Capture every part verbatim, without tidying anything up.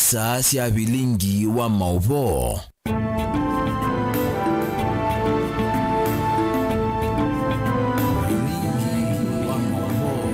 Saa sya vilingi wa maũvoo. Vilingi wa maũvoo.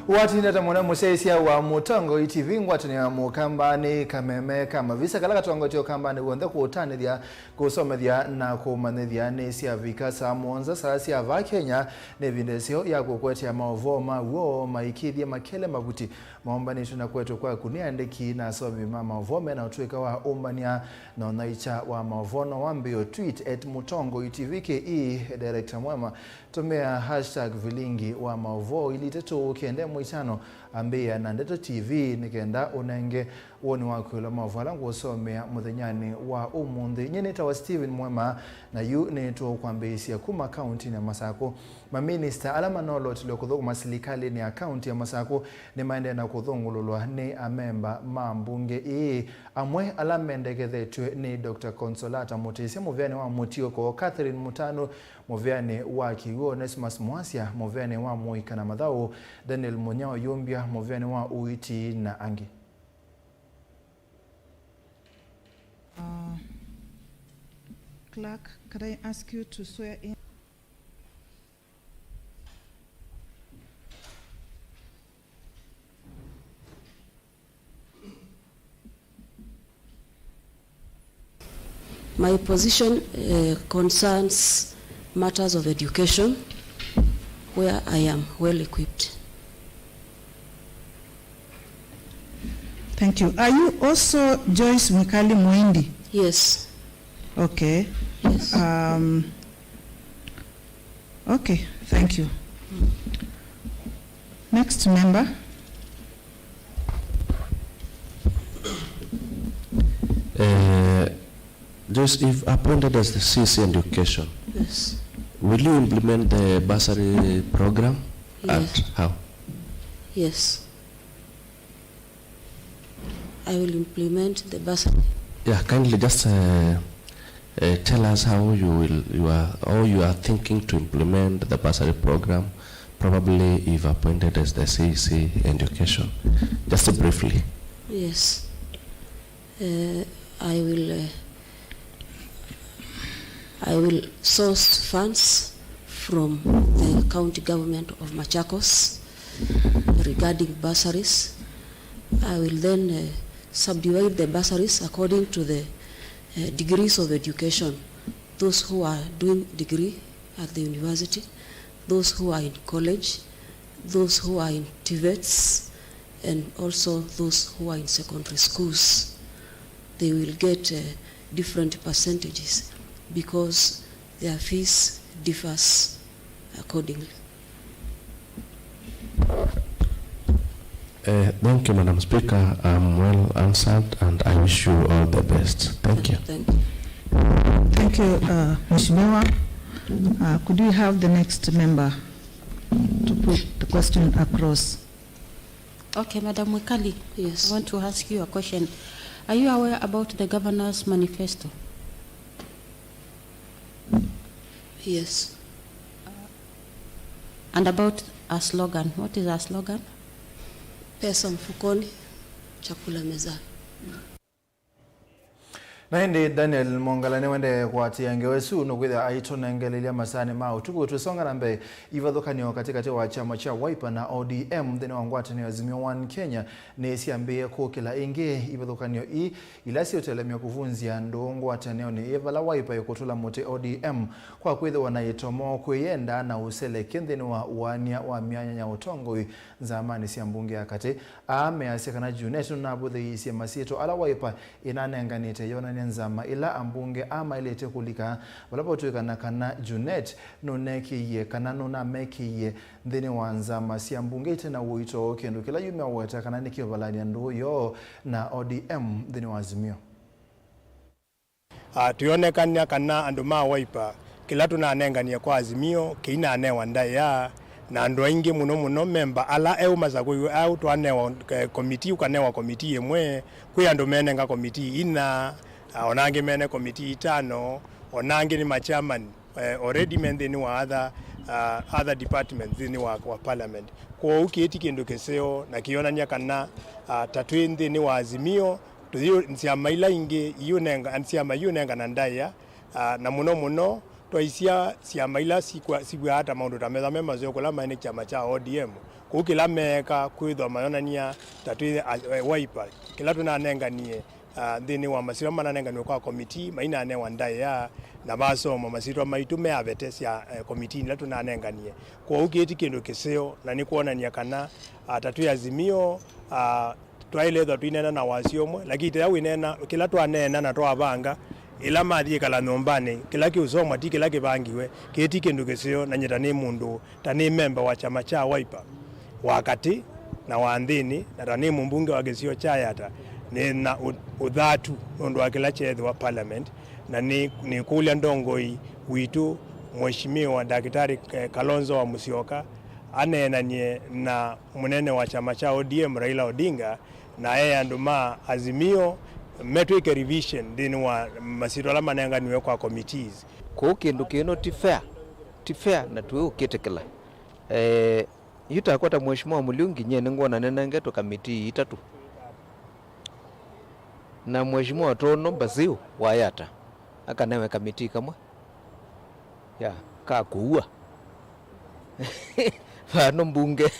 Watindata mũno mũsyaĩĩsya wa Mũtongoi T V, ngwatanĩo ya Mũkamba nĩ kameme ka mavisa kala katongoetye Ũkambanĩ w'onthe kũũtanĩthya, kũsomethya na kũmanyĩthya nĩ syavika saa mũonza saa sya vaa Kenya. Nĩ ĩvinda ĩseo ya kũkũetea maũvoo ma w'o maikĩthye makele mavuti maũmbanĩtw'e na kũetwe kwaku nĩ aandĩki na asomi ma maũvoo mena ũtũĩka wa ũmbany'a na ũnyaĩĩkya wa maũvoo. No wambĩĩe tweet at Mũtongoi T V K E, Director Mwema. Tũmĩa hashtag vilingi wa maũvoo, ili itatũ kenda ĩmwe itano, ambĩĩa na Ndeto T V nĩ kenda ũnenge woni waku ĩũlũ wa maũvoo ala ngũũsomea mũthenyanĩ wa ũmũnthĩ. Nyie nĩtawa Stephen Mwema, na yu nĩtũkwambĩĩsya kuma kauntinĩ ya Masakũ. Maminista ala manoolotilwe kũthũkũma silikalĩnĩ ya kaunti ya Masakũ nĩmaendee na kũthũngũlũlwa nĩ amemba ma mbunge ĩĩ. Amwe ala mendekethetw'e nĩ Doctor Consolata Mũtĩsya mũvĩanĩ wa Mũtiũko, Catherine Mũtanu mũvĩanĩ wa Kĩw'ũ, Onesmus Mwasya mũvĩanĩ wa Mũika na Mathaũ, Daniel Mũnyao Yumbya mũvĩanĩ wa Ũiiti na angĩ. Uh, Clerk, could I ask you to swear in? My position, uh, concerns matters of education, where I am well equipped. Thank you. Are you also Joyce Mwikali Muindi? Yes. Okay. Yes. Um, okay, thank you. Next member. Uh, Joyce, if appointed as the C C Education, yes, will you implement the bursary program? Yes. And how? Yes. I will implement the bursary. Yeah, kindly just, uh, uh, tell us how you will, you are, how you are thinking to implement the bursary program, probably if appointed as the C C Education. Just briefly. Yes. Uh, I will, uh, I will source funds from the county government of Machakos regarding bursaries. I will then, uh, subdivide the bursaries according to the, uh, degrees of education. Those who are doing degree at the university, those who are in college, those who are in TVETs, and also those who are in secondary schools. They will get, uh, different percentages because their fees differs accordingly. Uh, thank you, Madam Speaker. I'm well answered and I wish you all the best. Thank you. Thank you. Thank you, uh, Mheshimiwa. Uh, could we have the next member to put the question across? Okay, Madam Mwikali, yes. I want to ask you a question. Are you aware about the governor's manifesto? Yes. And about a slogan. What is a slogan? Pesa mfukoni, chakula mezani. Na ĩndĩ Daniel Mwongala nĩwendee kũatĩĩa ngewa ĩsu, nũkwĩthĩa aitũnengelelya masaanĩ ma ũtukũ. Twĩsonga na mbee, ivathũkan'yo katĩkatĩ wa kyama kya Wiper na O D M nthĩnĩ wa ngwatanĩo Azimio One Kenya nĩsyambĩĩe kũkĩla ĩngĩ. Ivathũkan'yo ii ila siũtelemya kũvunzya ndũũ ngwatanĩonĩ ĩĩ, vala Wiper ĩkũtũla mũtĩ O D M kwa kwĩthĩwa na ĩtomo, kwĩyenda na ũseleke nthĩnĩ wa ũaany'a wa myanya ya ũtongoi nzamanĩ sya mbunge ya katĩ. Aa measya kana Junet nũnavũthĩĩisye masyĩtwa ala Wiper ĩnanenganĩte yonany'a nzama ĩla ambunge aa maĩlĩte kũlika, vala vaũtw'ĩkana kana Junet nũnekĩie kana nũnamekĩie nthĩnĩ wa nzama sya mbunge ite na ũito, kĩndũ kĩla yu meũweta kana nĩkĩũvalany'a ndũũ yoo na O D M nthĩnĩ wa Azimio. Ah, tũyonekany'a kana andũ ma Wiper, kĩla tũnanenganie kwa Azimio, kĩinanewa ndaĩa, na andũ aingĩ mũno mũno memba ala eũ masakũiwe aũ twanewa, eh, komitii, ũkanewa komitii ĩmwe, kwĩ andũ menenga komitii ina, ah, ona angĩ mene komitii itano, ona angĩ nĩ ma chairman, eh, already me nthĩnĩ wa other, uh, other departments nthĩnĩ wa, wa parliament. Kwoou kĩĩ ti kĩndũ kĩseo na kĩyonany'a kana, uh, ta twĩ nthĩnĩ wa Azimio, tũyĩ syama ila ingĩ iũnenga, syama iũnengana ndaĩa, uh, na mũno mũno twaisya syama ila sikwa-, sivw'aa ta maũndũ ta methwa me maseo kũla maĩ nĩ kyama kya O D M. Kũu kĩla meeka kwĩthwa mayonany'a ta twĩ, uh, Wiper, kĩla tũnanenganie ah, nthĩnĩ wa masyĩtwa mananenganiwe kwa komitii, mainanewa ndaĩa, na vasomwa masyĩtwa maitũ me avete sya, eh, komitii ila tũnanenganie. Kwoou kĩĩ ti kĩndũ kĩseo, na nĩ kwonany'a kana, ah, ta twĩ Azimio, ah, twaĩle ĩthwa tũineena na wasya ũmwe, lakini tĩla wĩneena, kĩla twaneena na twavanga, ĩla mathi ĩkala nyũmbanĩ, kĩla kĩũsomwa ti kĩla kĩvangiwe, kĩĩ ti kĩndũ kĩseo, na nyie ta nĩ mũndũ ta nĩ memba wa kyama kya Wiper wa katĩ na wa nthĩnĩ, na ta nĩ mũmbunge wa kĩsio kya Yatta, nĩ na ũ-, ũthatu nũndũ wa kĩla kyeethĩwa parliament, na nĩ, nĩkũlya ndongoi witũ, Mheshimiwa Daktari, eh, Kalonzo wa Musyoka, aneenanie na mũnene wa kyama kya O D M, Raila Odinga, na e andũ ma Azimio metwĩke revision nthĩnĩ wa masyĩtwa ala manenganiwe kwa committees. Kũu kĩndũ kĩno ti fair, ti fair na tũiũkĩtĩkĩla. Eh, yu takwa ta Mheshimiwa Muliungi, nyie nĩngwona nĩnengetwe kamitii itatũ. Na Mheshimiwa Tono Basil wa Yatta akanewe kamitii kamwe ya ka kũua. Vano mbunge.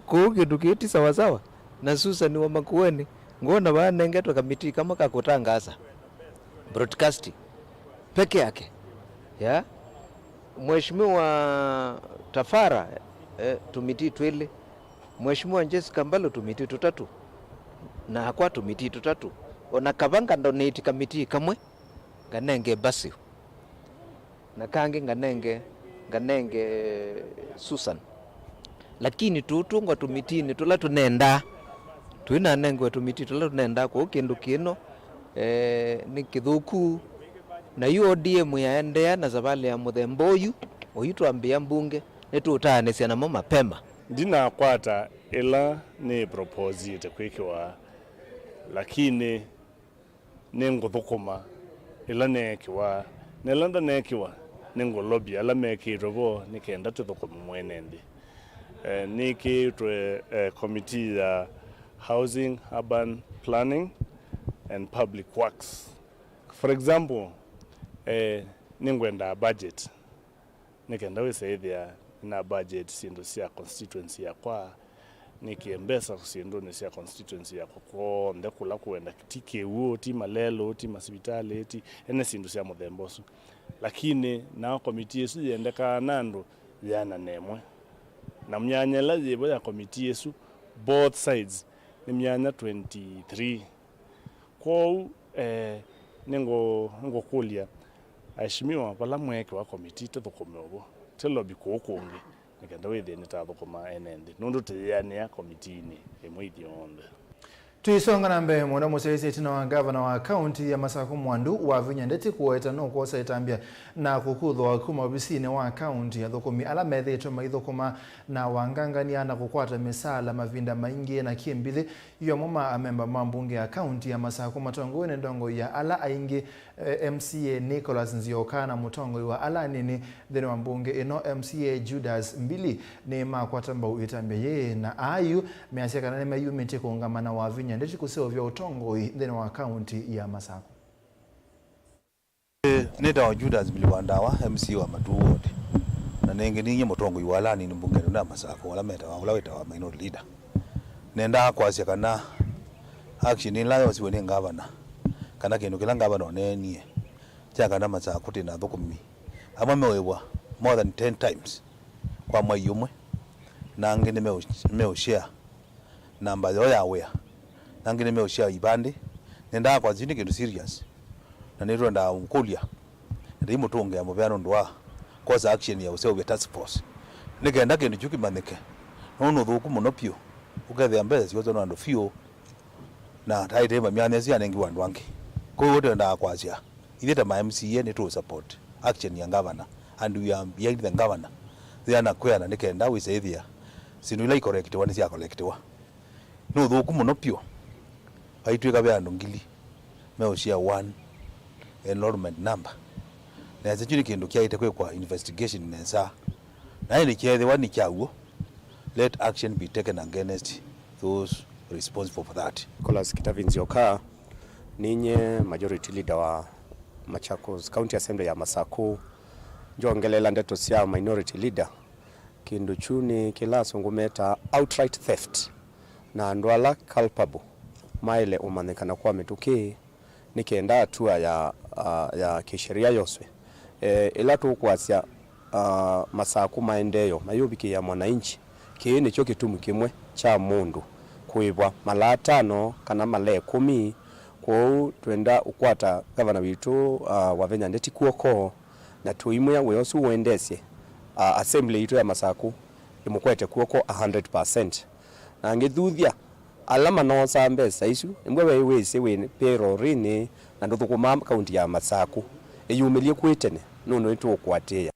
Kũu kĩndũ kĩĩ ti sawasawa. Na Susan wa Makueni, ngwona vanengetwe kamitii kamwe ka kũtangaasa, broadcasting peke yake. Ya. Mheshimiwa Tafara, eh, tumitii twĩlĩ. Mheshimiwa Jessica Mbalo tumitii tũtatũ. Nakwa tumitii tũtatũ. Ona kava nga donate kamitii kamwe, nganenge Basil. Na kangĩ nganenge, nganenge Susan. Lakini tũtũngwa tũmitinĩ tũla tũnendaa. Tũinanengewe tũmiti tũla tũnendaa, kũu kĩndũ kĩno, eh, nĩ kĩthũku. Na yu O D M yaendeea na savalĩ ya mũthemba ũyu, oyu twambĩĩa mbunge, nĩtũũtaanĩsya namo mapema. Ndinakwata ĩla nĩ proposĩte kwĩkĩwa, lakini nĩngũthũkũma ĩla neekĩwa, na ĩla ndanekĩwa, nĩngũlobby ala mekĩĩtwe vo nĩ kenda tũthũkũme mwene nthĩ. Eh, nĩkĩĩtwe, eh, committee ya Housing, Urban Planning and Public Works. For example, eh, nĩngwendaa budget. Nĩ kenda wĩse ĩthĩa nĩna budget syĩndũ sya constituency yakwa, nĩkĩe mbesa syĩndũnĩ sya constituency yakwa kw'onthe kũla kũenda, ti kĩw'ũ, ti malelũ, ti masivitalĩ, ti ene syĩndũ sya mũthemba ũsu. Lakini nao komitii ĩsu yĩendekaa na andũ yĩana na ĩmwe. Na myanya ĩla yĩvo ya komitii ĩsu, both sides, nĩ myanya twenty-three. Kwoou, eh, nĩngũ-, nĩngũkũlya aheshimiwa vala mweekĩwa komitii tũthũkũme ũvo, ti lobby kũũ kũngĩ, nĩ kenda wĩthĩe nĩtathũkũma ene nthĩ, nũndũ tũyĩanĩa komitiinĩ ĩmwe ithyonthe. Tũisonga na mbee, mũno mũsyaĩĩsya ĩtina wa ngavana wa kaunti ya Masakũ Mwandu Wavinya Ndeti kũweta nũkwosa ĩtambya na kũkuthwa kuma ovisinĩ wa kaunti, athũkũmi ala methĩĩtwe maithũkũma na wangangania na kũkwata mĩsaala mavinda maingĩ na kĩmbithĩ. Yu amwe ma amemba ma mbunge ya kaunti ya Masakũ matongoew'e nĩ ndongoi ya ala aingĩ, eh, M C A Nicholas Nzioka, na mũtongoi wa ala anini nthĩnĩ wa mbunge ĩno, M C A Judas Mbili, nĩmakwata mbau ĩtambya yĩĩ, na aa yu measya kana nĩmeyumĩtye kũũngama na Wavinya Ndeti kũseũvya ũtongoi nthĩnĩ wa kaunti ya Masakũ. Nĩtawa Judas Mbili wa Ndawa, M C A wa Matuu Ward, na nĩngĩ ninyie mũtongoi wa ala anini mbungenĩ ya Masakũ, ũla metawa, ũla wĩtawa minority leader. Nendaa kwasya kana action ĩla yosiwe nĩ ngavana, kana kĩndũ kĩla ngavana ũneenie kya kana Masakũ tĩ na athũkũmi, amwe meũĩvwa more than ten times kwa mwai ũmwe, na angĩ nĩmeũ-, nĩmeũshare namba yoo ya wĩa, na angĩ nĩmeũshare ivandĩ. Nendaa kwasya nĩ kĩndũ serious, na nĩtwendaa kũkũlya, na ndĩimũtũngĩa mũvea nũndũ wa kwosa action ya ũseũvya task force, nĩ kenda kĩndũ kyu kĩmanyĩke, nũndũ nĩ ũthũku mũno vyũ, ũkethĩa mbesa sioswa nĩ andũ vyũ, na taĩte mamyanya ĩsu yanengiwe andũ angĩ. Kwoou twendaa kwasya, ithyĩ ta ma M C A nĩtũ support action ya governor, and we are behind the governor. Thĩana kwĩana nĩ kenda wĩse ĩthĩa syĩndũ ila ikorektiwa nĩsyakorektiwa. Nĩ ũthũku mũno vyũ. Vaitw'ĩka ve andũ ngili meũshare one, enrollment number. Nesa kyu nĩ kĩndũ kyaĩte kwĩkwa investigation nesa. Na ĩndĩ kyeethĩwa nĩ kya w'o, let action be taken against those responsible for that. Nicholas Kitavi Nzioka, ninye majority leader wa Machakos County Assembly ya Masaku. Njongelela ndeto sya minority leader, kĩndũ kyu nĩ kĩla asũngũ metaa outright theft, na andũ ala culpable maĩle ũmanyĩkana kwa mĩtũkĩ, nĩ kenda atua ya, ah, ya kĩsheria yoswe. Eh, ĩla tũkwasya, ah, Masaku maendeeo mayũvikĩĩa mwananchi, kĩĩ nĩkyo kĩtumi kĩmwe kya mũndũ kũĩvwa mala atano kana mala ĩkũmi. Kwoou twenda ũkwata ngavana witũ, ah, Wavinya Ndeti kw'oko, na tũimwĩa wĩa ũsu ũendesye, ah, assembly yitũ ya Masaku ĩmũkwete kw'oko a hundred percent. Na ngĩthuthya ala manoosaa mbesa isu, nĩw'o we wĩsĩ wĩ payroll-inĩ na ndũthũkũmaa kaunti ya Masaku. Ĩyumĩlye kwĩ tene, nũndũ nĩtũũkũatĩĩa.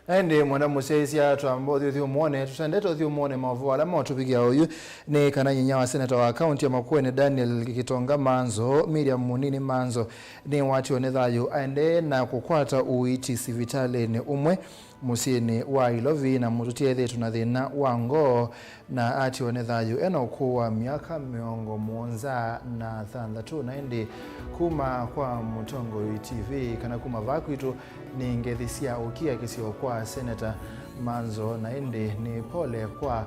Na ĩndĩ mwenda mũsyaĩĩsya twamba ũthi ũthyũmũonĩ, tũtendete ũthyũmũonĩ maũvoo ala maũtũvikĩa oyu, nĩ kana nyinya wa seneta wa kaunti ya Makueni Daniel Gitonga Manzo, Miriam Mũnini Manzo, nĩwatiwe nĩ thayũ aendee na kũkwata ũiiti sivitalĩnĩ ũmwe mũsyĩnĩ wa Ilovi, na mũtũtĩ ethĩĩtwe na thĩna wa ngoo na atiwe nĩ thayũ ena ũkũũ wa myaka mĩongo mũonza na thanthatũ. Na ĩndĩ kuma kwa Mũtongoi T V kana kuma vaa kwitũ, nĩ ngethi sya ũkia kĩsio kwa Seneta Manzo, na ĩndĩ nĩ pole kwa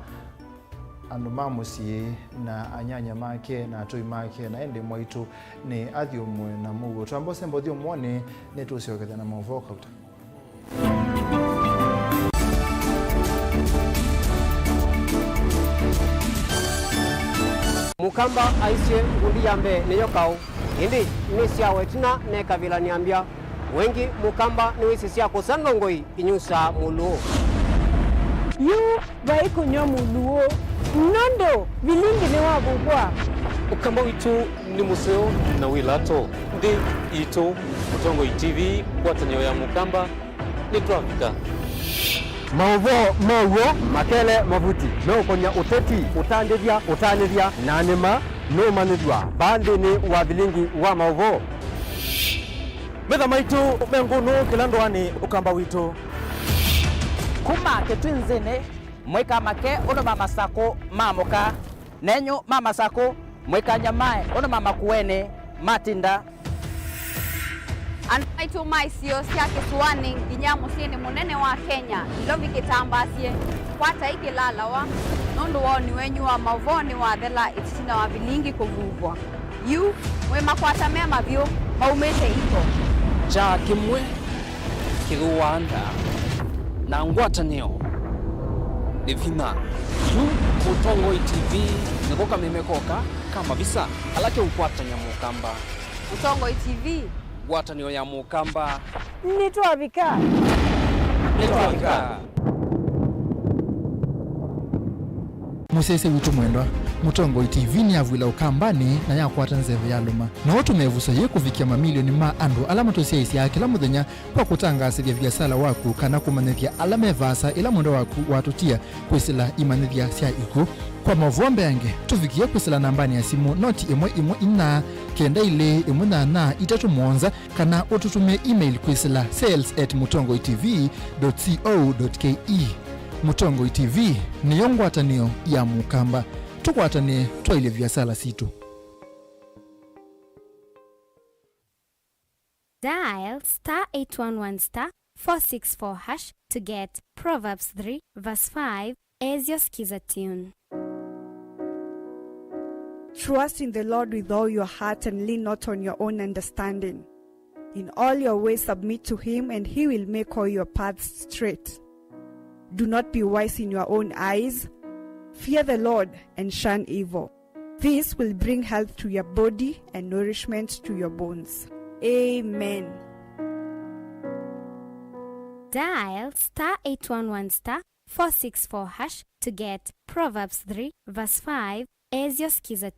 andũ ma mũsyĩ na anyanya make na atũi make, na ĩndĩ mwaitũ nĩ athyũmũe na mũuo. Twamba ũsemba ũthyũmũonĩ, nĩtũsyokethya na maũvoo kauta. Mũkamba aisye, ngundi ya mbee nĩyo kaũ, ĩndĩ nĩ syawa ĩtina nekavĩla nĩambya. Wengĩ Mũkamba nĩwĩsĩ sya kũsa ndongoi inyusaa mũlũũ. Yu vai kũnyw'a mũlũũ, nũndũ vilingi nĩwavukwa. Ũkamba witũ nĩ mũseo na wĩ lato. Nthĩ yitũ, Mũtongoi T V, ngwatanĩo ya Mũkamba, nĩtwavika. Maũvoo ma w'o makele mavuti meũkonya ũteti, ũtandĩthya, ũtanĩthya, na nĩma nũũmanyĩthw'a vaa nthĩnĩ wa vilingi wa maũvoo. Metha maitũ me ngũnũ kĩla ndũanĩ Ũkamba witũ. Kuma Kĩtwinzĩnĩ, mũikamake ũndũ ma Masakũ maamũka, nenyu ma Masakũ mũikanyamae ũndũ ma Makueni matinda. Andũ maitũ ma isio sya kĩsũanĩ nginya mũsyĩnĩ mũnene wa Kenya, Ilovi kĩtambaasye, kwatai kĩlalawa, nũndũ woni wenyu wa maũvoo nĩwathela ĩtina wa vilingi kũvuvwa. Yu, mwĩ makwata me mavyũ, maumĩte iko. Kyaa kĩmwe kĩthũaa ndaa, na ngwatanĩo nĩ vinya. Yu Mũtongoi T V nĩko kameme koka ka mavisa ala keũkwatany'a Mũkamba. Mũtongoi T V. Ngwatanĩo ya Mũkamba. Nĩtwavika. Nĩtwavika. Mũsyaĩĩsya witũ mwendwa, Mũtongoi T V nĩyavw'ĩla Ũkambanĩ na yakwata nzeve yalũma. No tũmĩvuso yĩĩ kũvikĩa mamilioni ma andũ ala matũsyaĩĩsyaa kĩla mũthenya kwa kũtangaasĩthya viasala waku kana kũmanyĩthya ala me vaasa ĩla mwendwa waku watũtia kwĩsĩla imanyĩthya sya ikw'ũ. Kwa maũvoo mbeange, tũvikĩe kwĩsĩla nambanĩ ya simũ noti ĩmwe ĩmwe inya kenda ilĩ ĩmwe nyanya itatũ mũonza, kana ũtũtũmĩe email kwĩsĩla sales at mũtongoi T V dot co dot K E. Mũtongoi T V nĩyo ngwatanĩo ya Mũkamba. Tũkwatanĩe twaĩlye viasala sitũ. Dial star eight one one star four six four hash to get Proverbs three verse five as your Skiza tune. Trust in the Lord with all your heart and lean not on your own understanding. In all your ways submit to him, and he will make all your paths straight. Do not be wise in your own eyes. Fear the Lord and shun evil. This will bring health to your body and nourishment to your bones. Amen. Dial star eight one one star four six four hash to get Proverbs three verse five as your Skiza.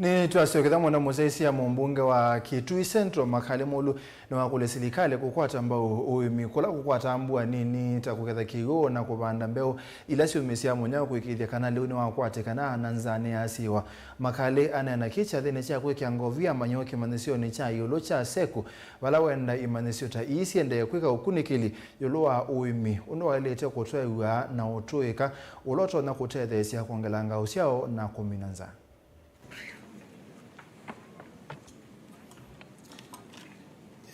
Nĩtwasyokethya mũno mũsyaĩĩsya mũmbunge wa Kitui Central, Makali Mulu, nĩwakũlya silikalĩ kũkwata mbau ũĩmi kũla kũkwataa mbua nini ta kũketha kĩw'ũ na kũvanda mbeũ ila syumĩsya mũnyao kũĩkĩĩthya kana lĩu nĩwakwatĩkana na nzaa nĩyasiĩwa. Makali aneena kĩ kyathĩnĩ kya kwĩkĩa ngovia manyĩo kĩmanyĩsyonĩ kya ĩũlũ kya seku, vala wenda imanyĩsyo ta ii syendee kwĩka ũkunĩkĩli ĩũlũ wa ũĩmi ũndũ waĩlĩte kũtwaĩw'a na ũtũĩka ũla ũtonya kũtetheesya kwongelanga ũsyao na kũmina nzaa.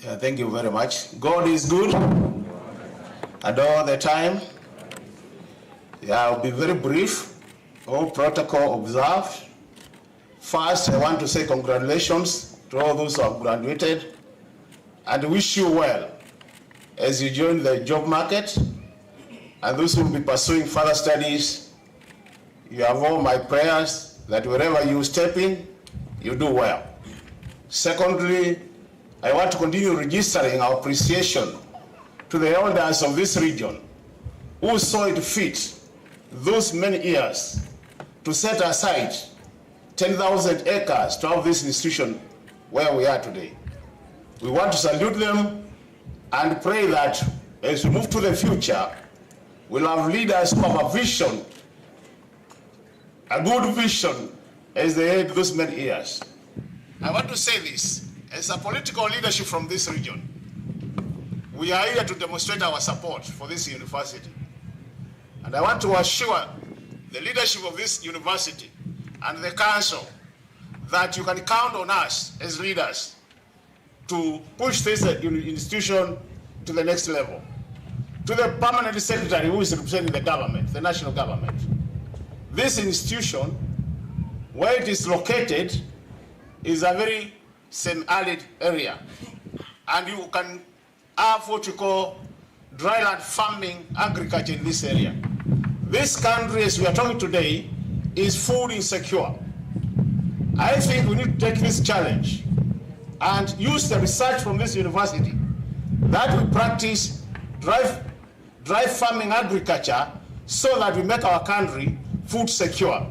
Yeah, thank you very much. God is good and all the time. Yeah, I'll be very brief. All protocol observed. First, I want to say congratulations to all those who have graduated and wish you well as you join the job market, and those who will be pursuing further studies. You have all my prayers that wherever you step in, you do well. Secondly, I want to continue registering our appreciation to the elders of this region who saw it fit those many years to set aside ten thousand acres to have this institution where we are today. We want to salute them and pray that as we move to the future, we'll have leaders who have a vision, a good vision, as they had those many years. I want to say this, as a political leadership from this region, we are here to demonstrate our support for this university. And I want to assure the leadership of this university and the council that you can count on us as leaders to push this, uh, uni-, institution to the next level. To the permanent secretary who is representing the government, the national government, this institution, where it is located, is a very semi-arid area, and you can have what you call dry land farming agriculture in this area. This country, as we are talking today, is food insecure. I think we need to take this challenge and use the research from this university that we practice dry, dry farming agriculture so that we make our country food secure.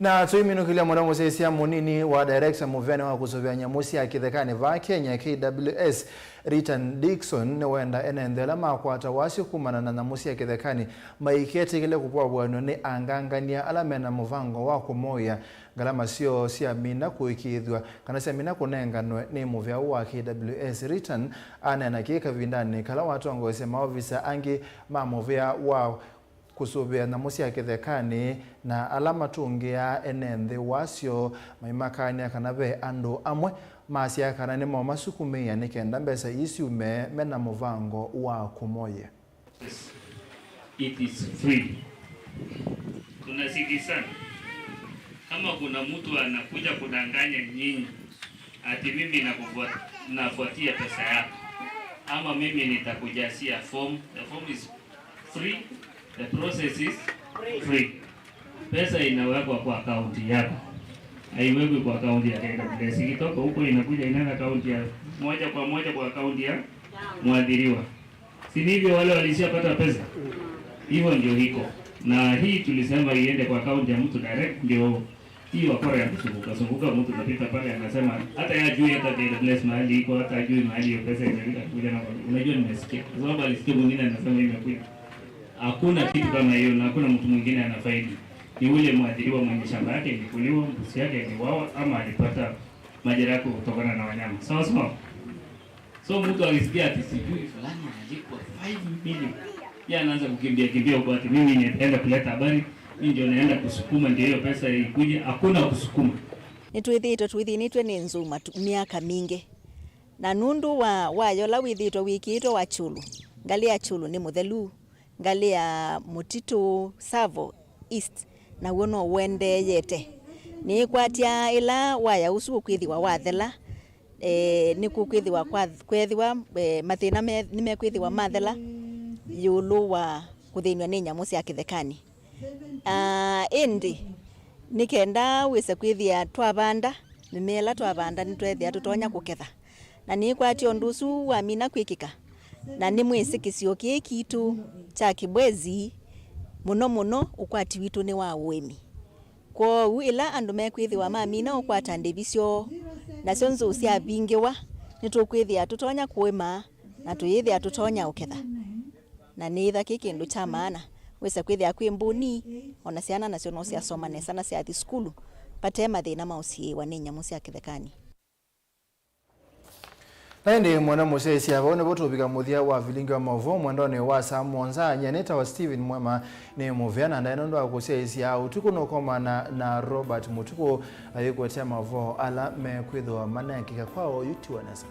Na tũiminũkĩlya mũno mũsyaĩĩsya mũnini wa director mũvĩanĩ wa kũsũvĩa nyamũ sya kĩthekanĩ vaa Kenya, K W S, Ritan Dickson, nĩwenda ene nthĩ ala makwata wasyo kumana na nyamũ sya kĩthekanĩ maiketĩkĩle kũvũavũanw'a nĩ angangany'a ala mena mũvango wa kũmoĩa ngalama syoo syamina kũĩkĩĩthw'a kana syamina kũnenganwe nĩ mũvĩa ũũ wa K W S. Ritan aneena kĩĩ kavindanĩ kala watongoesya maovisa angĩ ma mũvĩa wa kũsũvĩa nyamũ sya kĩthekanĩ na ala matũngĩaa ene nthĩ wasyo maimakany'a kana ve andũ amwe masyaa kana nĩmomasukumĩĩa nĩ kenda mbesa ii syume mena mũvango wa kũmoya. It is free. Tunasikizana. Kama kuna mtu anakuja kudanganya nyinyi ati mimi nakufua-, nafuatia pesa yako ama mimi nitakujazia form, the form is free, the process is free. Pesa inawekwa kwa akaunti yako, haiwekwi kwa akaunti ya K W S. Ikitoka huko inakuja inaenda akaunti ya moja kwa moja kwa akaunti ya mwathiriwa. Si ni hivyo wale walishapata pesa? Hivyo ndio iko. Na hii tulisema iende kwa akaunti ya mtu direct, ndio hii wakora ya kuzunguka zunguka, mtu anapita pale anasema hata yeye hajui hata K W S mahali iko, hata hajui mahali hiyo pesa inaenda kuja na, unajua, nimesikia. Kwa sababu alisikia mwingine anasema imekuja. Hakuna kitu kama hiyo na hakuna mtu mwingine anafaidi. Ni ule mwathiriwa mwenye shamba yake ilikuliwa, mbuzi yake iliwawa ama alipata majeraha kutokana na wanyama. Sawa sawa? So mtu akisikia ati sijui fulani analipwa five million, yeye anaanza kukimbia kimbia huko ati mimi nienda kuleta habari, mimi ndio naenda kusukuma ndio hiyo pesa ikuje. Hakuna kusukuma. Nĩtwĩthĩĩtwe twĩthĩnĩtw'e nĩ nzuma tu-, myaka mingĩ. Na nũndũ wa wayo ũla wĩthĩĩtwe wĩkĩĩtwe wa Kyulu, ngalĩ ya Kyulu nĩ mũthelu, ngalĩ ya Mũtitũ Tsavo East naw'o no ũendeeyete. Nĩĩkwatya ĩla waya ũsu ũkwĩthĩwa wathela, e, nĩkũkwĩthĩwa kwa-, kwethĩwa, e, mathĩna me-, nĩmekwĩthĩwa mathela ĩũlũ wa kũthĩnw'a nĩ nyamũ sya kĩthekanĩ. Aa, ĩndĩ nĩ kenda wĩse kwĩthĩa twavanda, mĩmea ĩla twavanda nĩtweethĩa tũtonya kũketha. Na nĩĩkwatya ũndũ ũsu wamina kwĩkĩka, Na nĩ mwĩsĩ kĩsio kĩĩ kitũ kya Kibwezi, mũno mũno ũkwati witũ nĩ wa ũĩmi. Kwoou ĩla andũ mekwĩthĩwa mamina ũkwata ndĩvi syoo, nasyo nzũũ syavingĩwa, nĩtũkwĩthĩa tũtonya kũĩma na tũyĩthĩa tũtonya ũketha. Na nĩĩtha kĩ kĩndũ kya maana, wĩsa kwĩthĩa kwĩ mbũni, o na syana nasyo no syasoma nesa na syathi sukulu vate mathĩna ma ũsiĩĩwa nĩ nyamũ sya kĩthekanĩ. Na ĩndĩ mwene mũsyaĩĩsya, vau nĩvo tũvika mũthya wa vilingi wa maũvoo mwendonĩ wa saa mũonza. Nyie nĩtawa Stephen Mwema, nĩ mũvea na ndaĩ nũndũ wa kũsyaĩĩsya ũtukũ nũkomana na Robert Mũtukũ ayĩkũetea maũvoo ala mekwĩthĩwa maneekĩka kwa oyu tiwa nesa.